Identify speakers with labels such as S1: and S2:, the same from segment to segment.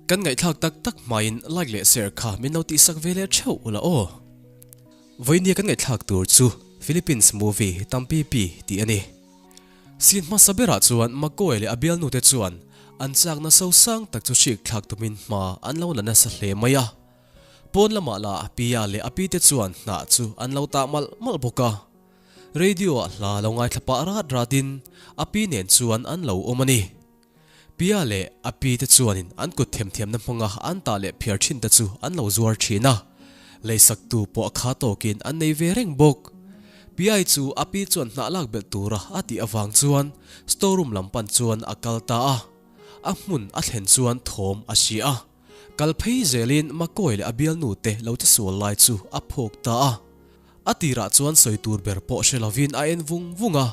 S1: Kan ngaihthlak tak tak hmain like leh share kha min lo tihsak ve leh theuh ula aw. Vawinia kan ngaihthlak tur chu Philippines movie Tampipi tih a ni. Scene hmasa berah chuan Makoe leh a bialnute chuan an chakna sosang tak chu hrik thlak tumin hma an lo la nasa hle mai a. Pawn lamah lah Pia leh a pite chuan hnah chu an lo tah malh malh bawk a. Radio ah hla lo ngaithla pah rat ratin a pi nen chuan an lo awm a ni. Pia leh a pi te chuanin an kut themthiamna hmanga an tah leh phiar thin te chu an lo zuar thin a, leisaktu pawh a kha tawkin an nei ve reng bawk. Piai chu a pi chuan hnah lak belh tura a tih avang chuan storeroom lam pan chuan a kal ta a, a hmun a thlen chuan thawm a hria a. Kal phei zelin Makawi leh a bialnu te lo che sual lai chu a phawk ta a. A tirah chuan sawi tur ber pawh hre lovin a en vung vung a,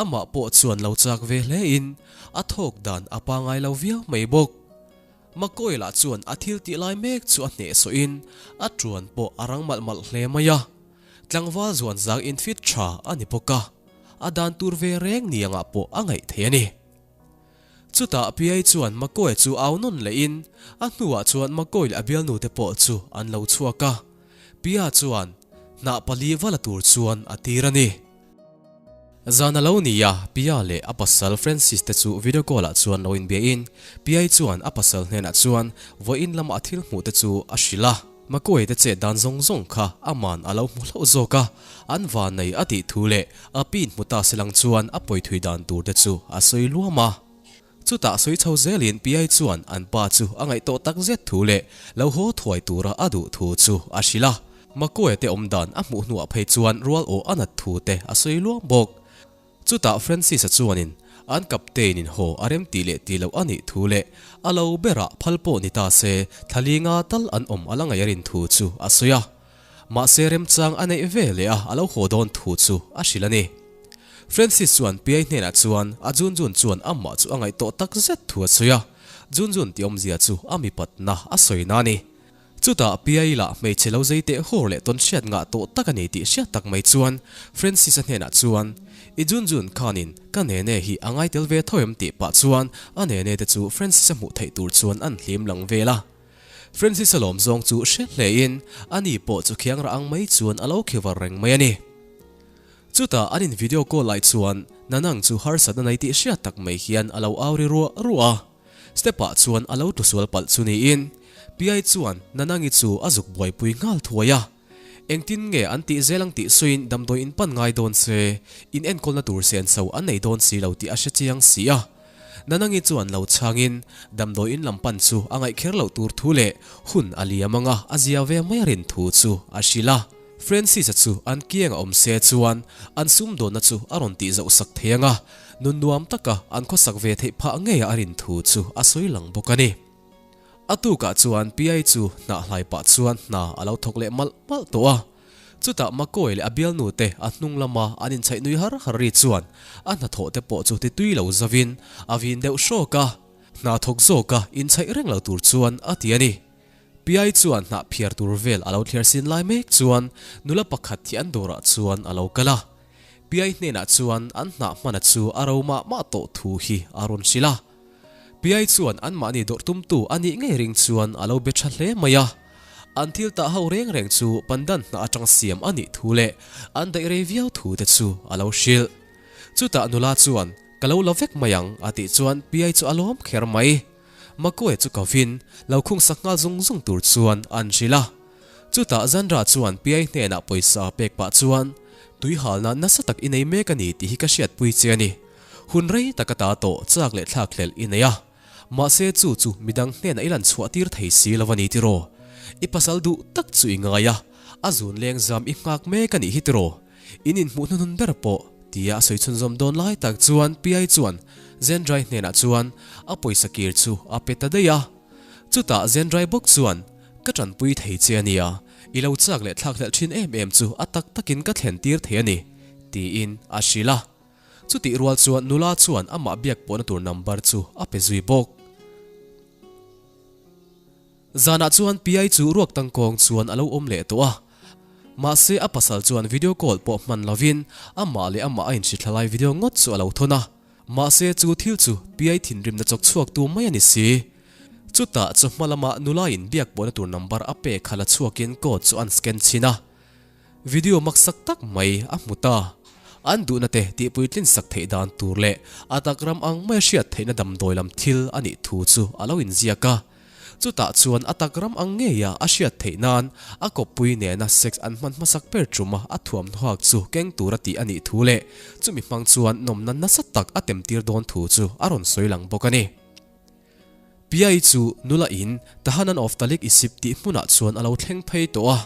S1: amah pawh chuan lo chak ve hle in a thawk dan a pangai lo viau mai bawk. Makawi lah chuan a thil tih lai mek chu a hnehsawh in a tuan pawh a rang malh malh hle mai a. Tlangval zuan zang in fit tha a ni bawk a, a dan tur ve reng ni angah pawh a ngaih thei a ni. Chutah Piai chuan Makoe chu au nawn lehin a hnuah chuan Makoe leh a bialnute pawh chu an lo chhuak a. Pia chuan hnah pali va la tur chuan a tir a ni. Zan a lo ni a, Pia leh a pasal Francis te chu video call ah chuan lo inbiahin Piai chuan a pasal hnenah chuan vawiin lama a thil hmuh te chu a hrilh a. Makuai te chet dan zawng zawng kha aman a lo hmu hlauh zawk a, an vanei a tih thu leh a pin hmu ta silang chuan a pawi thui dan tur te chu a sawi luam a. Chutah sawi chho zelin Piai chuan an pa chu a ngaih tawh tak zet thu leh lo haw thuai tura a duh thu chu a hrilh a. Makuai te awm dan a hmuh hnuah phei chuan rual aw a nat thu te a sawi luam bawk. Chutah Francis-a chuanin an captain-in haw a rem tih leh tih loh a nih thu leh a lo berah phal pawh ni ta se thla li nga tal an awm a la ngaih a rin thu chu a sawi a. Mahse remchang a neih ve leh a a lo haw dawn thu chu a hrilh a ni. Francis chuan Piai hnenah chuan a Junjun chuan amah chu a ngaih tawh tak zet thu a sawi a, Junjun tih awmzia chu a mipatna a sawi na a ni. Chutah Piai lah hmeichhe lo zei teh hawr leh tawn hriat ngah tawh tak a ni tih hriat tak mai chuan Francis-a hnenah chuan, I Junjun khanin ka nene hi a ngai tel ve tho em? tih pah chuan a nene te chu Francis-a hmuh theih tur chuan an hlim lang vel a. Francis-a lawm zawng chu hre hlein ani pawh chu khiang rah ang mai chuan a lo khivar reng mai a ni. Chutah an in video call lai chuan Nanang chu harsatna nei tih hriat tak mai hian a lo au ri ruah ruah a. Step ah chuan a lo tlusual palh chu niin Piai chuan Nanangi chu a zuk buaipui nghal thuai a. Engtin nge an tih zel ang tih suiin damdawi in pan ngai dawn se, in enkawlna tur sen so an nei dawn si lo tih a hre chiang si a. Nanangi chuan lo chhangin damdawi in lam pan chu a ngaih kher loh tur thu leh hun a liam anga a zia ve mai a rin thu chu a hrilh a. Francis-a chu an kiang a awm se chuan an sumdawnna chu a rawn tih zoh sak thei ang a, nun nuam taka an khawsak ve theih phah ngei a rin thu chu a sawi lang bawk a ni. A tukah chuan Piai chu hnah hlai pah chuan hna a lo thawk leh malh malh tawh a. Chutah Makoe leh a bialnu te a hnung lama an inchhaih nui har har ri chuan a hnathawh te pawh chu titui lo zavin a vin deuh hrawk a. Hna thawk zawka inchhaih reng lo tur chuan a ti a ni. Piai chuan hnah phiar tur vel a lo thliar sin lai mek chuan nula pakhat hi an dawrah chuan a lo kal a. Piai hnenah chuan an hnah hmana chu a ro mah mah tawh thu hi a rawn hrilh a. Piai chuan anmahni dawrh tumtu a nih ngei ring chuan a lo be tha hle mai a. An thil tah ho reng reng chu pandan hnah atang siam a nih thu leh an daih rei viau thu te chu a lo hrilh. Chutah nula chuan, Ka lo la vek mai ang a tih chuan Piai chu a lawm kher mai. Makoe chu ka vin, lo khung sak nghal zung zung tur chuan an hrilh a. Chutah Zandra chuan Piai hnenah pawisa pek pah chuan, Tui halna nasa tak i nei mek a ni tih hi ka hriatpui che a ni. Hun rei tak ata tawh chak leh thlak hlelh i nei a. Mahse chu chu midang hnenah i lan chhuah tir thei si lo a ni tiraw? I pasal duh tak chu i ngai a, a zun leng zam i nghak mek a nih hi tiraw? In inhmuh hnuhnun ber pawh tia a sawi chhunzawm dawn lai tak chuan Piai chuan Zendrai hnenah chuan a pawisa kir chu a pe ta daih a. Chutah Zendrai bawk chuan, Ka tanpui thei che a nia, i lo chak leh thlakhlelh thin em em chu a tak takin ka thlen tir thei a ni, tiin a hrilh a. Chutih rual chuan nula chuan amah biak pawhna tur number chu a pe zui bawk. Zanah chuan Piai chu ruak tangkawng chuan a lo awm leh tawh a. Mahse a pasal chuan video call pawh hman lovin amah leh amah a inhri thlalai video ngawt chu a lo thawn a. Mahse chu thil chu Piai thinrimna chawk chhuak tu mai a ni si. Chutah chawhma lama nula in biak pawhna tur number a pek kha la chhuakin code chu an scan chhin a. Video maksak tak mai a hmu ta. An duhna te tihpuitlin sak theih dan tur leh a tak ram ang maia hriat theihna damdawi lam thil a nih thu chu a lo inziak a. Chutah chuan a tak ram ang ngeia a hriat theih nan a kawppui nena sex an hman hmasak ber tuma a thuamhnuak chu keng tura tih a nih thu leh chumi hmang chuan nawmna nasa tak a temtir dawn thu chu a rawn sawi lang bawk a ni. Piai chu nula in Tahanan of Talik Isip tih hmunah chuan a lo thleng phei tawh a.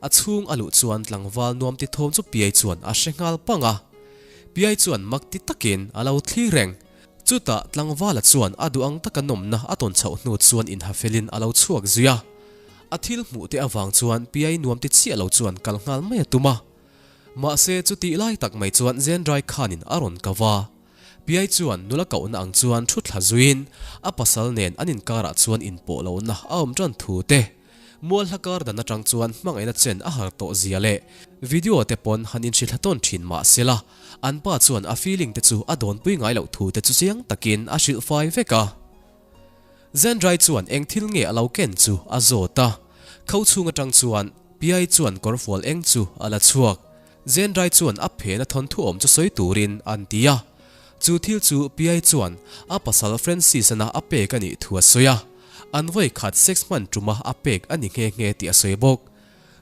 S1: A chhung a luh chuan tlangval nuam ti thawm chu Piai chuan a hre nghal pang a. Piai chuan mak ti takin a lo thlir reng. Chutah tlangvala chuan a duh ang taka nawmna a tawn chhoh hnu chuan inhafelin a lo chhuak zui a. A thil hmuh te avang chuan Piai nuam ti chiah lo chuan kal nghal mai a tum a. Mahse chutih lai tak mai chuan Zendrai khanin a rawn kau a. Piai chuan nula kohna ang chuan thu thla zuiin a pasal nen an inkarah chuan inpawh lohna a awm tan thu te, Mualhla kar dan atang chuan hmangaihna chen a har tawh zia leh video te pawn han inhrilhla tawn thin mah sela, an pa chuan a feeling te chu a dawnpui ngai loh thu te chu chiang takin a hrilh fai vek a. Zendrai chuan eng thil nge a lo ken chu a zawt a, kho chhung atang chuan Piai chuan kawrfual eng chu a la chhuak. Zendrai chuan a phen a thawnthu awm chu sawi turin an ti a, chu thil chu Piai chuan a pasal Francis-ana a pek a nih thu a sawi a, an vawi khat sex hman tuma a pek a ni nghe nghe tih a sawi bawk.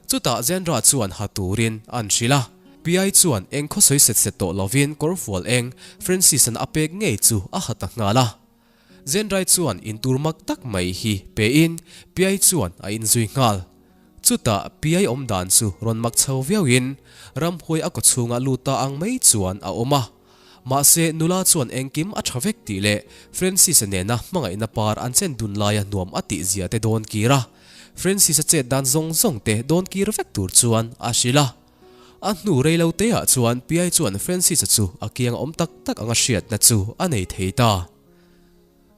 S1: Chutah Zendra chuan ha turin an hrilh a, Piai chuan eng khaw sawi set set tawh lovin kawrfual eng Francis-ana a pek ngei chu a ha ta nghal a. Zendrai chuan intur mak tak mai hi pein Piai chuan a inzui nghal. Chutah Piai awm dan chu rawn mak chho viauin ramhuai a kawchhunga lut ta ang mai chuan a awm a. Mahse nula chuan engkim a tha vek tih leh Francis-a nena hmangaihna par an chen dun laia nuam a tih zia te dawn kir a. Francis-a chet dan zawng zawng te dawn kir vek tur chuan a hrilh a. A hnu rei lo te ah chuan Piai chuan Francis-a chu a kiang awm tak tak anga hriatna chu a nei thei ta.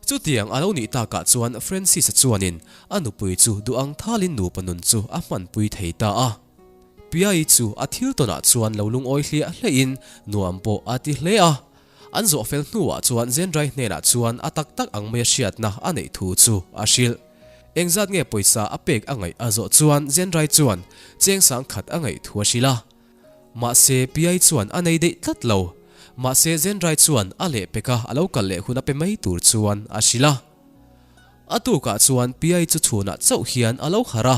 S1: Chutiang a lo nih takah chuan Francis-a chuanin a nupui chu duh ang thalin nupa nun chu a hmanpui thei ta a. Piai chu a thil tawnah chuan lo lungawi hliah hlehin nuam pawh a ti hle a. An zawh fel hnuah chuan Zendrai hnenah chuan a tak tak ang maia hriatna a neih thu chu a hrilh. Engzat nge pawisa a pek a ngaih a zawh chuan Zendrai chuan cheng sang khat a ngaih thu a hrilh a. Mahse Piai chuan a nei daih tlat lo. Mahse Zendrai chuan a lehpek a a lo kal leh hun a pe mai tur chuan a hrilh a. A tukah chuan Piai chu chhunah chauh hian a lo harh a,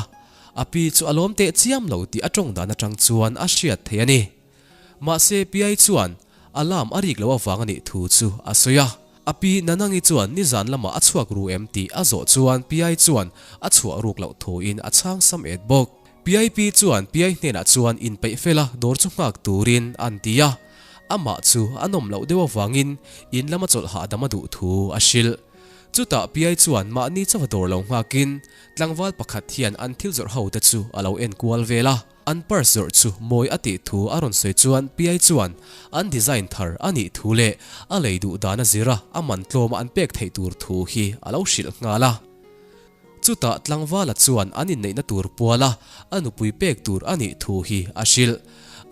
S1: a pi chu a lawm teh chiam lo tih a tawng dan atang chuan a hriat thei a ni. Mahse Piai chuan alarm a rik loh avang a nih thu chu a sawi a. A pi Nanangi chuan nizan lamah a chhuak ru em tih a zawh chuan Piai chuan a chhuah ruk loh thuin a chhang sam et bawk. Piai pi chuan Piai hnenah chuan inpeih fel a dawr chu nghak turin an ti a. Amah chu a nawm loh deuh avangin in lama chawlh hahdam a duh thu a hrilh. Chutah Piai chuan mahni chauha dawr lo nghakin tlangval pakhat hian an thil zawrh ho te chu a lo en kual vel a. An purse zawrh chu mawi a tih thu a rawn sawi chuan Piai chuan an design thar a nih thu leh a lei duh dan a zir a, a man tlawma an pek theih tur thu hi a lo hrilh nghal a. Chutah tlangvala chuan an inneihna tur puala a nupui pek tur a nih thu hi a hrilh.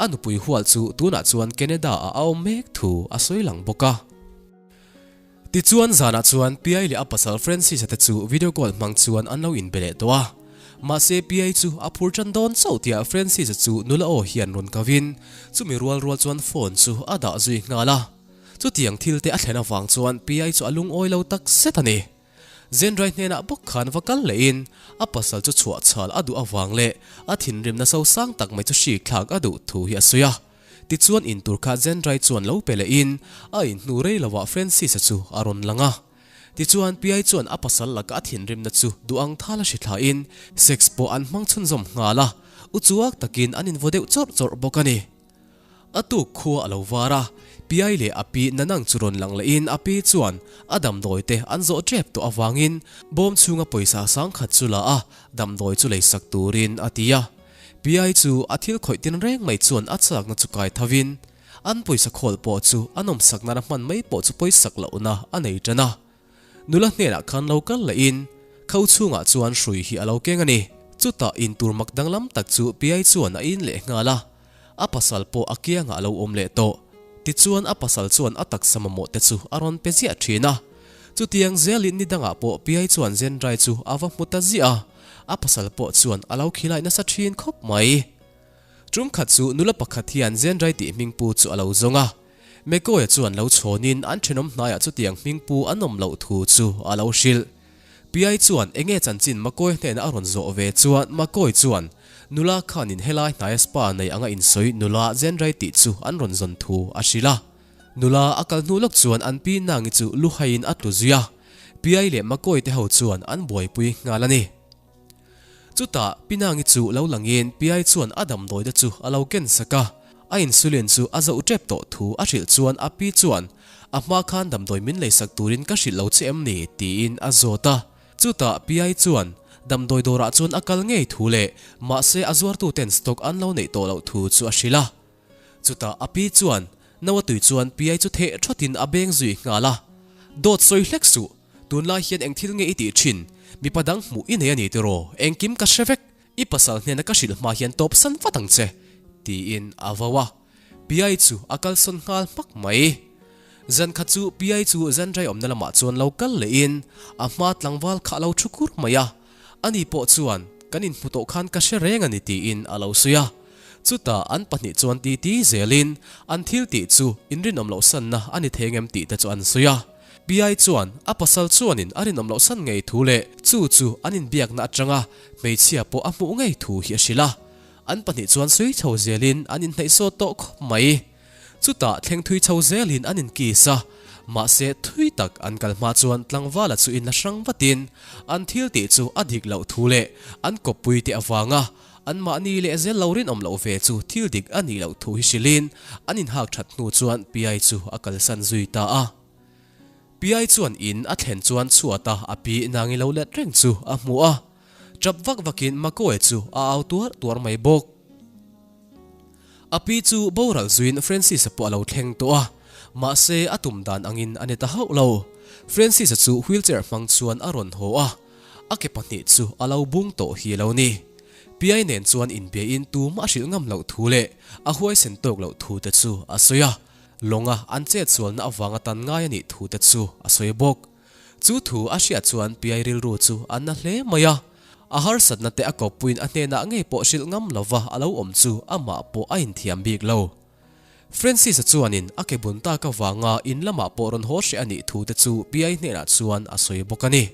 S1: A nupui hual chu tunah chuan Canada ah a awm mek thu a sawi lang bawk a. Tichuan zanah chuan Piai leh a pasal Francis-a te chu video call hmang chuan an lo inbe leh tawh a. Mahse Piai chu a phur tan dawn chauh tihah Francis-a chu nula aw hian rawn kavin chumi rual rual chuan phone chu a dah zui nghal a. Chutiang thil te a thlen avang chuan Piai chu a lungawi lo tak zet a ni. Zendrai hnenah bawk khan va kal lehin a pasal chu chhuah chhal a duh avang leh a thinrimna sosang tak mai chu hrik thlak a duh thu hi a sawi a. Tichuan intur kha Zendrai chuan lo pe lehin a inhnu rei lovah Francis-a chu a rawn lang a. Tichuan Piai chuan a pasal laka a thinrimna chu duh ang thal a hri thlain sex pawh an hmang chhunzawm nghal a, uchuak takin an invaw deuh chawrh chawrh bawk a ni. A tuk khua a lo var a, Piai leh a pi Nanang chu rawn lang lehin a pi chuan a damdawi te an zawh tep tawh avangin bawm chhunga pawisa sangkhat chu la a, damdawi chu leisak turin a ti a. Piai chu a thil khawih tin reng mai chuan a chakna chu kai thovin an pawisa khawl pawh chu a nawmsak nana hman mai pawh chu pawisak lohna a nei tan a. Nula hnenah khan lo kal lehin kho chhungah chuan hrui hi a lo keng a ni. Chutah intur mak danglam tak chu Piai chuan a in leh nghal a. A pasal pawh a kiangah a lo awm leh tawh. Tichuan a pasal chuan a taksa mamawh te chu a rawn pe ziah thin a. Chutiang zelin ni dangah pawh Piai chuan Zendrai chu a va hmu ta ziah a, a pasal pawh chuan a lo khilai nasa thin khawp mai. Tum khat chu nula pakhat hian Zendrai tih hmingpu chu a lo zawng a. Mekawia chuan lo chhawnin an thenawm hnaiah chutiang hmingpu an awm loh thu chu a lo hrilh. Piai chuan enge chanchin Makawi hnena a rawn zawh ve chuan Makawi chuan nula khanin helai hnaia spa nei anga insawi nula Zendrai tih chu an rawn zawn thu a hrilh a. Nula a kal hnu lawk chuan an pi Nangi chu luhaiin a tlu zui a, Piai leh Makawi te ho chuan an buaipui nghal a ni. Chutah Pi Nangi chu lo langin Piai chuan a damdawi te chu a lo ken sak a, a insulin chu a zoh tep tawh thu a hrilh chuan a pi chuan a hma khan damdawi min leisak turin ka hrilh lo che em ni tiin a zawt a. Chutah Piai chuan damdawi dawrah chuan a kal ngei thu leh mahse a zuartuten stock an lo neih tawh loh thu chu a hrilh a. Chutah a pi chuan no a tui chuan Piai chu theh thawtin a beng zui nghal a, Dawt sawi hlek suh, tunlai hian eng thil nge i tih thin? Mipa dang hmuh i nei a ni tiraw? Engkim ka hre vek, i pasal hnena ka hrilh hma hian tawp san vat ang che, tiin a vau a. Piai chu a kalsawn nghal hmak mai. Zan khat chu Piai chu Zandrai awmna lamah chuan lo kal lehin a hma tlangval kha a lo thu kur mai a. Ani pawh chuan, Kan inhmu tawh khan ka hre reng a ni tiin a lo sawi a. Chutah an pahnih chuan titi zelin an thil tih chu inrinawm loh sanna a ni thei ngem tih te chu an sawi a. Piai chuan a pasal chuanin a rinawm loh san ngei thu leh chu chu an inbiakna atanga hmeichhia pawh a hmuh ngei thu hi a hrilh a. An pahnih chuan sawi chho zelin an inhnaih sawt tawh khawp mai. Chutah thleng thui chho zelin an inkis a, mahse thui tak an kal hma chuan tlangvala chu in la hrang vatin an thil tih chu a dik loh thu leh an kawppui te avanga anmahni leh zel lo rinawm loh ve chu thil dik a nih loh thu hi hrilhin an inhak that hnu chuan Piai chu a kalsan zui ta a. Piai chuan in a thlen chuan chhuata a pi Nangi lo let reng chu a hmu a, tap vak vakin Makoe chu a au tuar tuar mai bawk. A pi chu boral zuiin Francis-a pawh a lo thleng tawh a, mahse a tum dan angin a ni ta hauh lo. Francis-a chu wheelchair hmang chuan a rawn haw a, a ke pahnih chu a lo bung tawh hi a lo ni. Piai nen chuan inbiain tumah a hrilh ngam loh thu leh a huaisen tawk loh thu te chu a sawi a, lawnga an chetsualna avanga tan ngai a nih thu te chu a sawi bawk. Chu thu a hriat chuan Piai rilru chu a na hle mai a, a harsatna te a kawppuiin a hnenah ngei pawh hrilh ngam lova a lo awm chu amah pawh a inthiam bik lo. Francis-a chuanin a ke bun tak avanga in lamah pawh rawn haw hreh a nih thu te chu Piai hnenah chuan a sawi bawk a ni.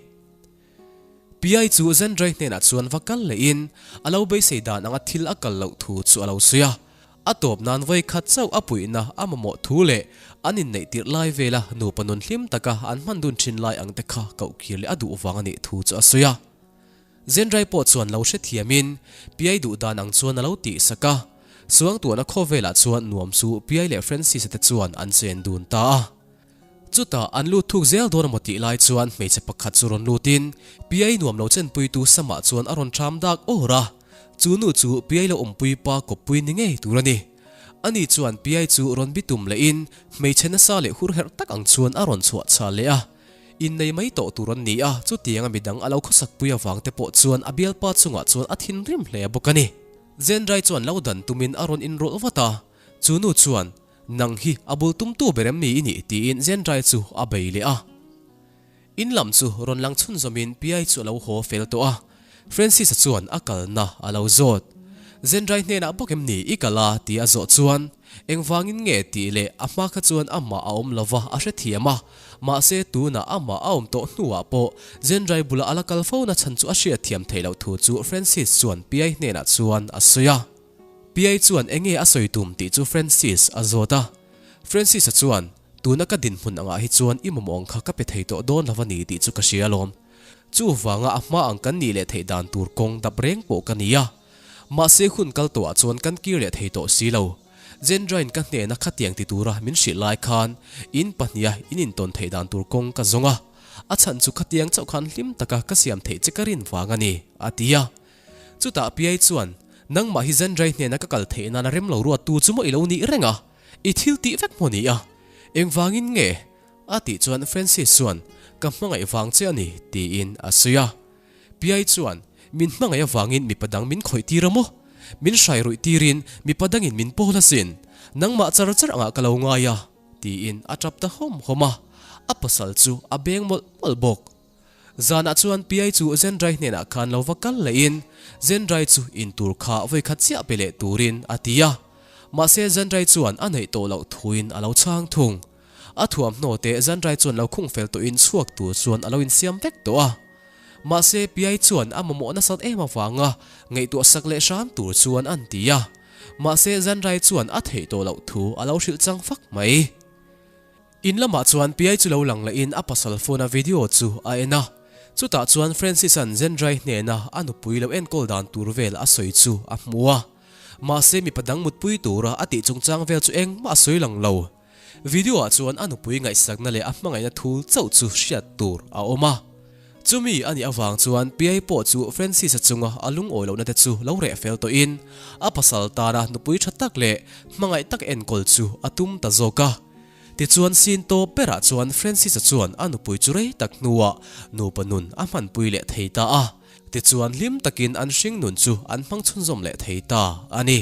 S1: Piai chu Zendrai hnenah chuan va kal lehin a lo beisei dan anga thil a kal loh thu chu a lo sawi a. A tawp nan vawi khat chauh a puihna a mamawh thu leh an inneih tirh lai vela nupa nun hlim taka an hman dun thin lai ang te kha koh kir leh a duh vang a nih thu chu a sawi a. Zendrai pawh chuan lo hrethiamin Piai duh dan ang chuan a lo tih sak a. Suangtuahna khawvelah chuan nuam chu Piai leh Francis-a te chuan an chen dun ta a. Chutah an lut thuk zel dawn amaw tih lai chuan hmeichhe pakhat chu rawn lutin Piai nuam lo chenpuitu samah chuan a rawn ṭham dak awr a. Chu nu chu Piai lo awmpui pa kawppui ni ngei tur a ni. Ani chuan Piai chu rawn bitum lehin hmeichhe nasa leh hurherh tak ang chuan a rawn chhuah chhal leh a. Innei mai tawh tur an ni a, chutianga midang a lo khawsakpui avang te pawh chuan a bialpa chungah chuan a thinrim hle bawk a ni. Zendrai chuan lo dan tumin a rawn inrawlh vat a, chu nu chuan Nang hi a bul tumtu ber em ni i nih? tiin Zendrai chu a bei leh a. In lam chu rawn lang chhunzawmin Piai chu a lo haw fel tawh a. Francis-a chuan a kalna a lo zawt. Zendrai hnenah bawk em ni i kal a? tih a zawh chuan, Engvangin nge? tih leh a hma kha chuan amah a awm lova a hrethiam a. Mahse tunah amah a awm tawh hnuah pawh Zendrai bulah a la kal fo na chhan chu a hriatthiam theih loh thu chu Francis chuan Piai hnenah chuan a sawi a. Piai chuan enge a sawi tum tih chu Francis a zawt a. Francis-a chuan, Tuna ka dinhmun angah hi chuan i mamawh ang kha ka pe thei tawh dawn lo a ni tih chu ka hria alawm. Chuvanga a hma ang kan nih leh theih dan tur kawng dap reng pawh ka ni a. Mahse hun kal tawhah chuan kan kir leh thei tawh si lo. Jendrain ka hnena khatiang ti tura min hrilh lai khan in pahniha in intawn theih dan tur kawng ka zawng a. A chhan chu khatiang chauh khan hlim taka ka siam theih che ka rin vang a ni, a ti a. Chutah Piai chuan, Nangmah hi Zendrai hnena ka kal theih nana rem lo ruattu chu maw i lo nih reng a, i thil tih vek maw ni a? Engvangin nge? A tih chuan Francis chuan, Ka hmangaih vang che a ni, tiin a sawi a. Piai chuan, Min hmangaih avangin mipa dang min khawih tir a maw? Min hrai ruih tirin mipa dangin min pawl asin. Nangmah char char angah ka lo ngai a, tiin a tap ta hawm hawm a. A pasal chu a beng mawlh mawlh bawk. Zanah chuan Piai chu Zendrai hnenah khan lo va kal lehin Zendrai chu in tur kha vawikhat chiah pe leh turin a ti a. Mahse Zendrai chuan a neih tawh loh thuin a lo chhang thung. A thuamhnaw te Zendrai chuan lo khung fel tawhin chhuak tur chuan a lo insiam vek tawh a. Mahse Piai chuan a mamawh nasat em avanga ngaihtuah sak leh hram tur chuan an ti a. Mahse Zendrai chuan a theih tawh loh thu a lo hrilh chang fak mai. In lamah chuan Piai chu lo lang lehin a pasal phone a video chu a en a. Chutah chuan Francis-a'n Zendrai hnena a nupui lo enkawl dan tur vel a sawi chu a hmu a. Mahse mipa dang mutpui tura a tih chungchang vel chu engmah a sawi lang lo. Video ah chuan a nupui ngaihsakna leh a hmangaihna thul chauh chu hriat tur a awm a. Chumi a nih avang chuan Piai pawh chu Francis-a chunga a lungawi lohna te chu lo reh fel tawhin a pasal tana nupui tha tak leh hmangaih tak enkawl chu a tum ta zawk a. Tichuan scene tawp berah chuan Francis-a chuan a nupui chu rei tak hnuah nupa nun a hmanpui leh thei ta a. Tichuan hlim takin an hring nun chu an hmang chhunzawm leh thei ta a ni.